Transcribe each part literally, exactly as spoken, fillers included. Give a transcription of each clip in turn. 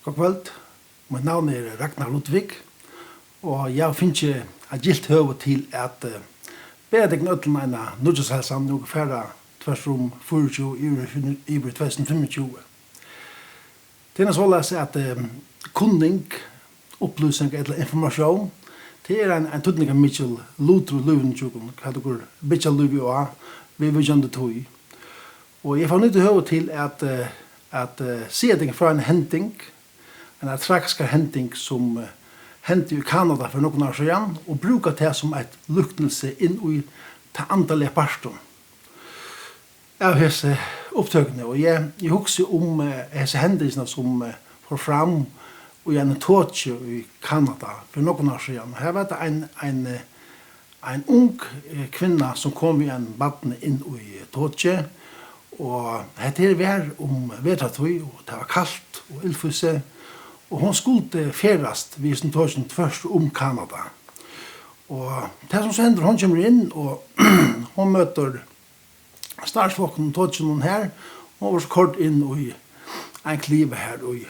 Gott kvøld. Mítt navn er Ragnar Ludvig, og eg havi fingið eitt gylt høvi til at, eh, biðja tykkum øllum eina nýggjársheilsan. Nú fara tvørtur um fýraogtjúgu yvir, yvir í tvey túsund og fimmogtjúgu. Tað er nú soleiðis at, eh, kunning, upplýsing ella informatión, tað er ein, ein týdningarmikil lutur í lívinum hjá okkum, hvat okur byggja lívið á, viðvíkjandi tíð. Og eg fái nýtt høvi til at, eh, at, eh, siga tykkum frá eini hending, eina tragiskari hending, sum, eh, hendi í Kanada fyri nøkrum árum síðan, og brúka tað sum eitt líknilsi inn í tað andaliga partin av hesi upptøkuni. Og eg, eg hugsi um, eh, hesa hendingina, sum, eh, fór fram í einum toki í Kanada fyri nøkrum árum síðan. Her var tað ein, ein, eh, ein ung, eh, kvinna, sum kom við einum barni inn í, eh, tokið, og hetta her var um vetrartíð, og tað var kalt og illfýsi, og hon skuldi ferðast við hesum tokinum tvørtur um Kanada. Og tað, sum so hendir, hon kemur inn, og hon møtir starvsfólkunum í tokinum her, og hon var so koyrd inn í ein kliva her í,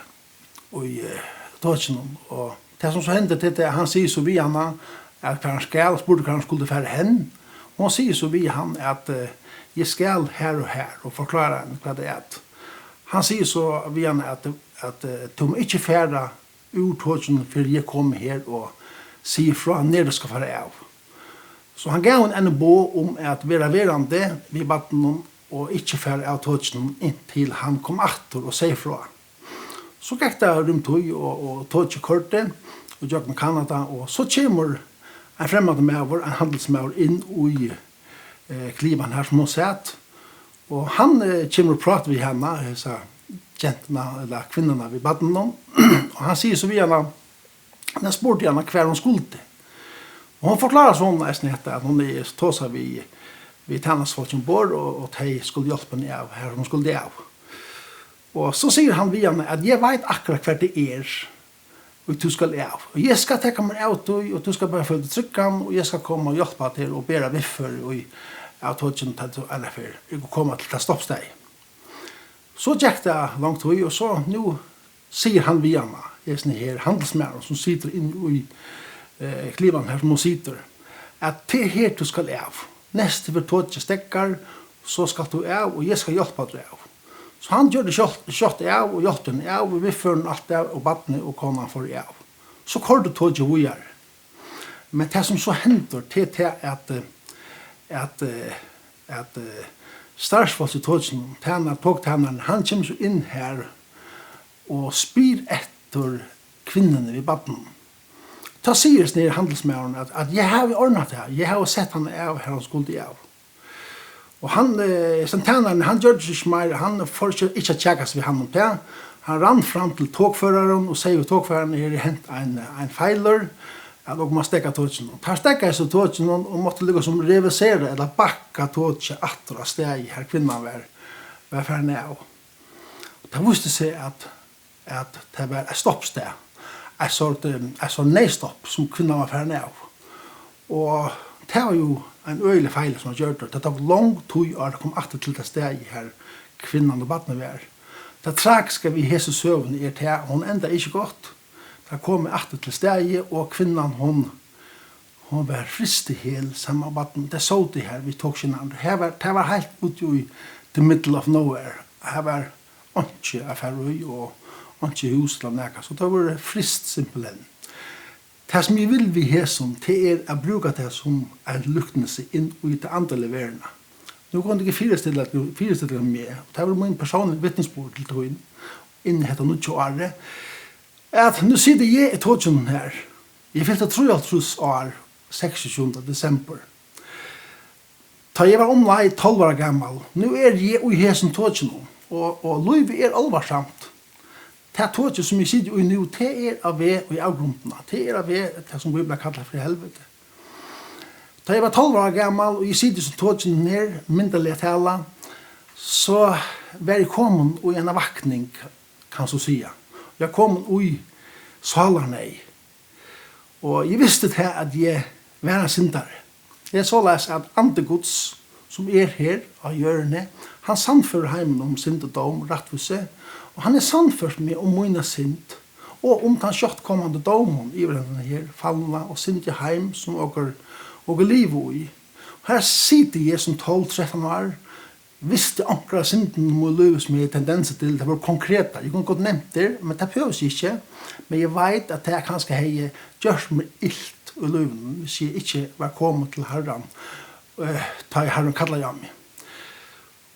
í, eh, tokinum. Og tað, sum so hendir, tað er, at hann sigur so við hana, at hvar hann skal, spurdi, hvar hann skuldi fara hen. Hon sigur so við hann, at, eh, eg skal her og her, og forklárar henni, hvat tað er. Hann sigur so við hana, at, at, eh, tú má ikki fara úr tokinum, fyrr eg komi her og sigi frá, nær tú skal fara av. So hann gav henni eini boð um at vera verandi við barninum og ikki fara av tokinum, inntil hann kom aftur og segði frá. So gekk tað rúm tíð, og, og tokið koyrdi ígjøgnum Kanada, og so kemur ein fremmandur maður, ein handilsmaður, inn í, eh, klivan her, sum hon sat. Og hann, eh, kemur og prátar við hana, hesa gentuna, ella kvinnuna við barninum. Og hann sigur so við hana, hann spurdi hana, hvar hon skuldi. Og hon forklárar so honum eisini hetta, at hon hevði tosað við, við tænastufólkini umborð, og, og tey skuldu hjálpa henni av, har hon skuldi av. Og so sigur hann við hana, at eg veit akkurát, hvar tað er, og tú skal av. Og eg skal taka mær av tí, og tú skal bara føla teg tryggan, og eg skal koma og hjálpa tær og bera viðførið í, av tokinum, tá tú einaferð ert komin til tað stoppstaðið. So gekk tað long tíð, og so nú sigur hann við hana, hesin her handilsmaðurin, sum situr inn í, eh, klivanum her, sum hon situr, at tað er her, tú skal av. Næstu ferð tokið steðgar, so skalt tú av, og eg skal hjálpa tær av. So hann gjørdi skjótt, skjótt av og hjálpti henni av, og viðførið, alt av, og barnið og konan fóru av. So koyrdi tokið víðari. Men tað, sum so hendir, tað er tað, at, eh, at, eh, at, eh, starvsfólk í tokinum, tænar-, toktænarin, hann kemur so inn har og spyr eftir kvinnuni við barninum. Tá sigur hesin her handilsmaðurin, at, at eg havi ordnað tað, eg havi sett hann av, har hann skuldi av. Og hann, eh, hesin tænarin, hann gjørdi seg ikki meir, hann fór ikki, ikki at kjakast við hann um tað. Hann rann fram til tokføraran og segði við tokføraran, her er hent ein, ein feilur, at okur má steðga tokinum. Og teir steðgaðu so tokinum og máttu líkasum reversera ella bakka tokið aftur á staðið, har kvinnan var, var farin av. Og tað vísti seg, at at tað var eitt stoppstað, eitt sort, eh, eitt sort neyðstopp, sum kvinnan var farin av. Og tað var jú ein øgilig feil, sum hann gjørdi. Tað tók long tíð, áðrenn hann kom aftur til tað staðið, har kvinnan og barnið var. Tað tragiska við hesi søguni er tað, at hon endaði ikki gott. Tað kom aftur til staðið, og kvinnan, hon Hon var fryst til hel saman við barninum. Tey sótu har við tokskinnarunum. Har var, tað var heilt úti í the middle of nowhere. Har var einki at fara í og einki hús ella nakað. So tey vóru fryst simpelthen. Tað, sum eg vil við hesum, tað er at brúka tað sum ein líknilsi inn í ta andaligu verðina. Nú kunnu tykur fyristilla, fyristilla meg, og tað var mín persónligi vitnisburður til tín, inn í hetta nýggja árið, at nú siti eg í tokinum her. Eg fylti trýoghálvtrýss ár, seksogtjúgunda desembur. Tá eg var umleið tólv ára gamal. Nú eri eg í hesum tokinum, og, og lívið er álvarsamt. Tað tokið, sum eg siti í nú, tað er á veg í avgrundina. Tað er á veg, tað sum Bíblian kallar fyri helviti. Tá eg var tólv ára gamal, og eg siti í hesum tokinum her, myndarliga talað, so var eg komin í eina vakning, kanst tú siga. Eg var komin í sálarneyð. Og eg visti tað, at eg var ein syndari. Tað er soleiðis, at Andi Guds, sum er her á jørðini, hann sannførir heimin um synd og dóm og rættvísi, og hann hevur sannført meg um mína synd, Og um tann skjótt komandi dómin yvir hendan her fallna og syndiga heim, sum okur, okur liva í. Her siti eg sum tólv, trettan ár, visti onkrar av syndunum í lívi, sum eg hevði tendensir til, tær vóru konkretar. Eg kundi gott nevnt tær, men tað behøvist eg ikki. Men eg veit, at tað kanska hevði gjørt mær ilt í lívinum, hvis eg ikki var komin til Harran, eh, tá ið Harrin kallaði á meg.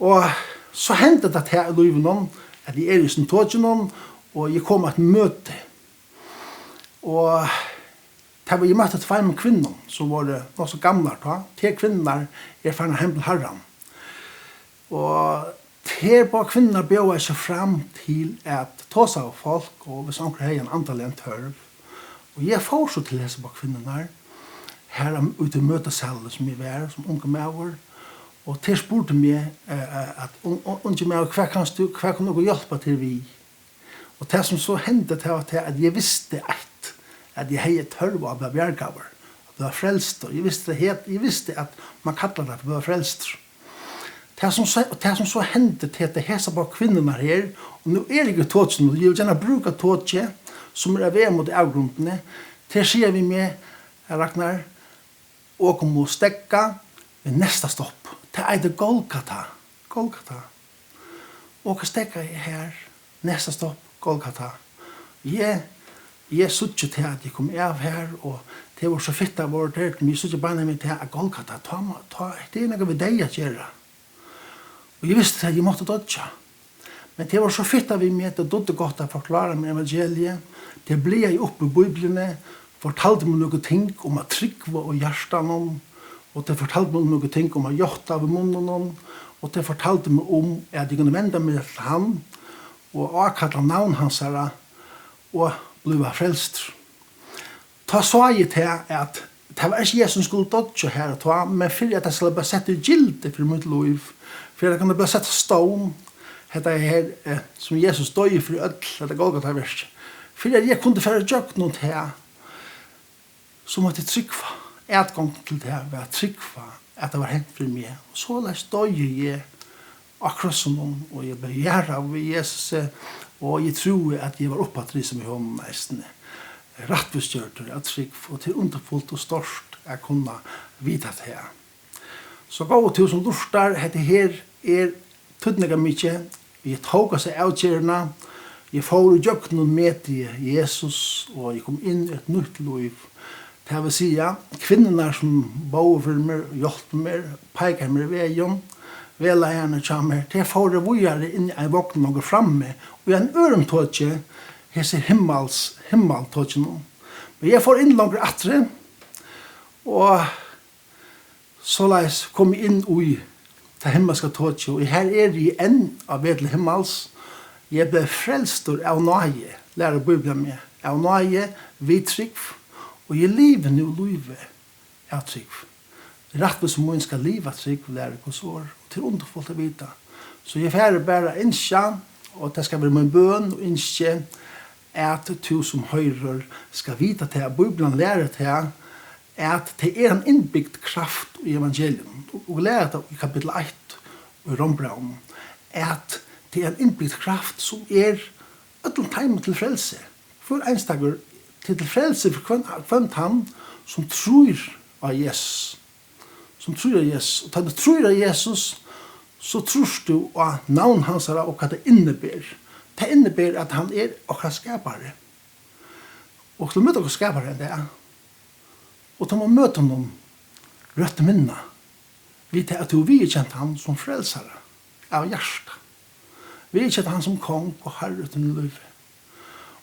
Og so hendi tað her í lívinum, at eg eri í hesum tokinum, og eg komi á eitt møti. Og tað var, eg møtti tveimum kvinnum, sum vóru nokk so gamlar tá. Tær kvinnurnar eru farnar heim til Harran. Og tær báðar kvinnurnar bjóðaðu seg fram til at tosa við fólk, og hvis onkur hevði ein andaligan tørv. Og eg fór so til hesar báðar kvinnurnar, har á, úti í møtisalinum, sum eg var sum ungur maður, og tær spurdu meg, eh, eh, at, "Un-, un-, ungi maður, hvat kanst tú, hvat kunnu okur hjálpa tær við?" Og tað, sum so hendi, tað var tað, at eg visti eitt, at eg hevði tørv á at blíva bjargaður, at blíva frelstur. Eg visti tað helt, eg visti, at mann kallar tað at blíva frelstur. Tað, sum so, tað, sum so hendi, tað er, at hesar báðar kvinnurnar her, og nú eri eg í tokinum, og eg vil gjarna brúka tokið, sum er á veg móti avgrundini, tær siga við meg, "Ragnar, okur mugu steðga við næsta stopp. Tað eitur Golgata." Golgata. Og okur steðgaðu har, næsta stopp, Golgata. Eg, eg síggi tað, at eg kom av har, og tað var so fitt, tað var der, men eg síggi beinanvegin tað, at Golgata, tá má, tá, hetta er nakað við deyða at gera. Og eg visti, at eg mátti doyggja. Men tað var so fitt við meg, tað dugdi gott at forklára mær evangeliið. Tað blaðaði upp í Bíbliuni, fortaldi mær nøkur ting um at trúgva í hjartanum, og tað fortaldi mær um nøkur ting um at játta við munninum, og tað fortaldi mær um, at eg kundi venda meg til hann og ákalla navn hansara og blíva frelstur. Tá sá eg tað, at tað var ikki eg, sum skuldi doyggja har og tá, men fyri at tað skal blíva sett í gildi fyri mítt lív, fyri at tað kann blíva sett á stovn, hetta her, eh, sum Jesus doyði fyri øll, hetta Golgataverkið, fyri at eg kundi fara ígjøgnum tað, so mátti eg trúgva. Atgongdin til tað var at trúgva, at tað var hent fyri meg. Og soleiðis doyði eg á krossinum, og eg bleiv jarðaður við Jesusi, og eg trúði, at eg var uppafturistamaður í honum eisini, rættvísgjørdur av trúgv, og tað er undurfult og stórt at kunna vita tað. So góði tú, sum lurtar, hetta her er týdningarmikið. Eg tók hasa avgerðina. Eg fór ígjøgnum metið Jesus, og eg kom inn í eitt nýtt lív. Tað vil siga, kvinnurnar, sum bóðu fyri mær, hjálptu mær, peikaðu mær vegin, vegleiðararnir hjá mær, tey fóru víðari inn í ein vogn longur frammi, í einum øðrum toki, hesi himmals-, himmaltokinum. Men eg fór inn longur afturi, og soleiðis kom eg inn í tað himmalska tokið, og her eri eg enn á veg til himmals. Eg bleiv frelstur av náði, lærir Bíblian meg, av náði við trúgv, og eg livi nú lívið av trúgv. Rættvísi mín skal liva av trúgv, lærir Guds orð, og tað er undurfult at vita. So eg fari bara at ynskja, og tað skal vera mín bøn og ynski, at tú sum hoyrir skal vita tað, at Bíblian lærir tað, at tað er ein innbygd kraft í evangelium. Og, og læra tað í kapittul eitt í Rómbrævinum, at tað er ein innbygd kraft, sum er øllum teimum til frelsi. Hvør einstakur, tað er til frelsi fyri hvønn, hvønn tann, sum trýr á Jesus. Sum trýr á Jesus. Og tá tú trýr á Jesus, so trýrt tú á navn hansara og hvat tað inniber. Tað inniber, at hann er okkara skapari. Og til at møta okkara skapara í dag, og tá man møta honum rætt minna, við tað, at tú viðurkent hann sum frelsara av hjarta, viðurkent hann sum kong og harra í tínum lívi.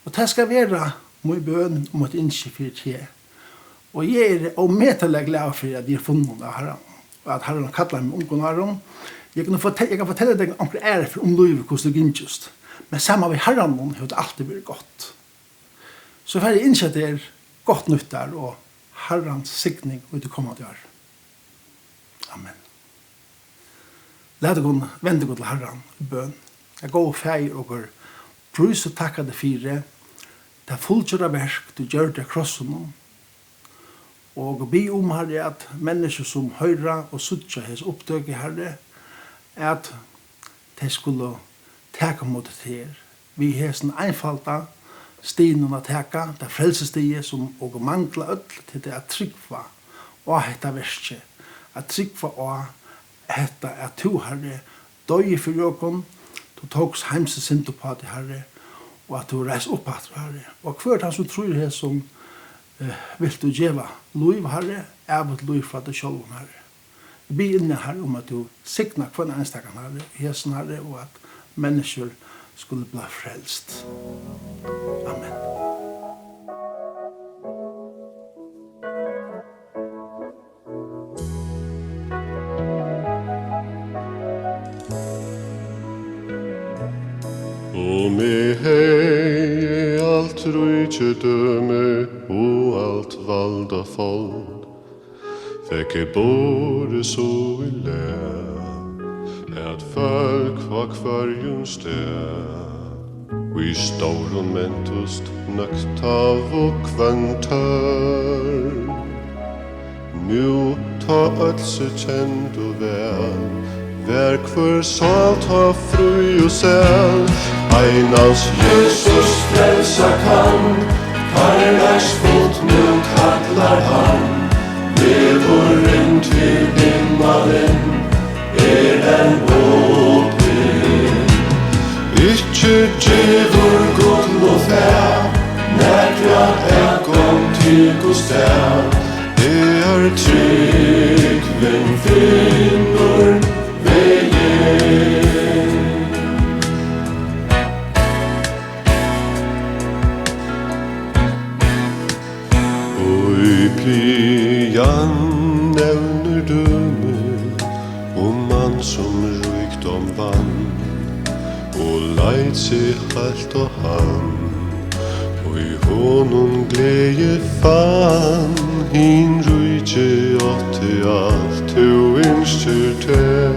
Og tað skal vera mín bøn og mítt ynski fyri teg. Og eg eri ómetaliga glaður fyri, at eg eri funnin av Harranum, og at Harrin kallar meg ungum árum. Eg kann fortel-, eg kann fortelja tær onkrar aðrar ferð um lívið, hvussu tað gingist. Men saman við Harranum hevur tað altíð verið gott. So fari eg ynskja tær gott nýttar og Harrans signing í tí komandi ár. Amen. Lat okkum venda okkum til Harran í bøn. Góði Faðir, okur prísa og takka teg fyri tað fullgjørda verk, tú gjørdi á krossinum. Og okur biðja um, Harri, at menniskju, sum hoyra og síggja hesa upptøku, Harri, at tey skulu taka ímóti tær við hesum einfalda, stignum at taka, tað frelsisstigið, sum okur mangla øll til tað at trúgva á hetta verkið, at trúgva á hetta, at tú, Harri, doyði fyri okum, tú tókst heimsins synd uppá teg, Harri, og at tú reist upp aftur, Harri. Og hvør tann, sum trýr hesum, eh, vilt tú geva lív, Harri, ævigt lív frá tær sjálvum, Harri. Eg biði inni, Harri, um at tú signar hvønn einstakan, Harri, í hesum, Harri, og at menniskjur skulu blíva frelst. Amen. Um eg hevði alt ríkidømi og alt valdafold, fekk eg borið so í lag, at fólk á hvørjum stað í stórum mentust nøktaðu hvønn tørv. Nú tá øll so kendu væl, var hvør sál tá frí og sæl. Einans Jesus frelsa kann, kærleiksfult nú kallar hann. Vegurin til himmalin er enn opin. Ikki gevur gull og fæ nakra atgongd til Guds stað. Her trúgvin finnur vegin. Biblian nevnir dømi um mann, sum ríkdóm vann og leit seg heilt á hann. Í honum gleði fann, hin ríki átti alt, tú ynskir tær.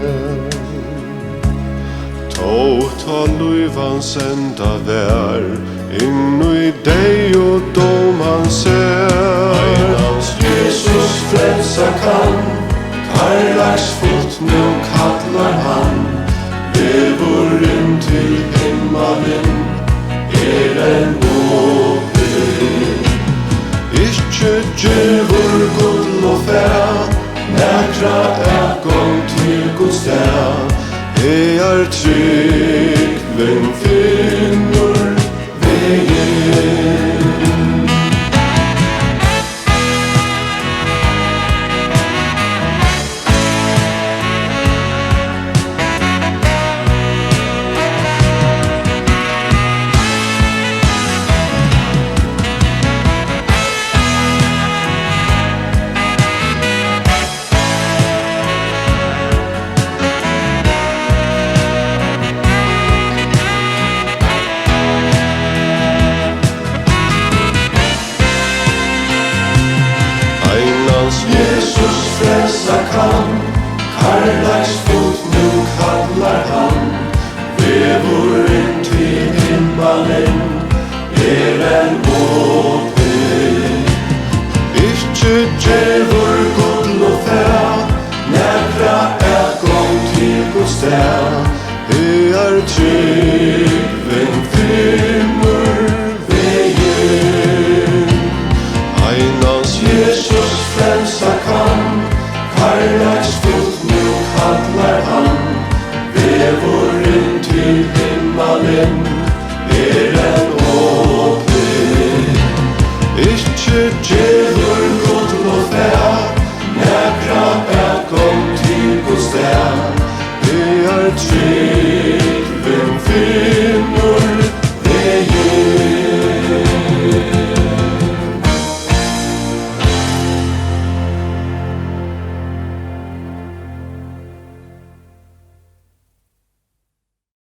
Tó tá lív hans enda var, inn í deyð og dóm hann sær. Einans Jesus frelsa kann, kærleiksfult nú kallar hann. Vegurin til himmalin er enn opin. Ikki gevur gull og fæ nakra atgongd til Guds stað. Her trúgvin finnur vegin. Einans Jesus frelsa kann, kærleiks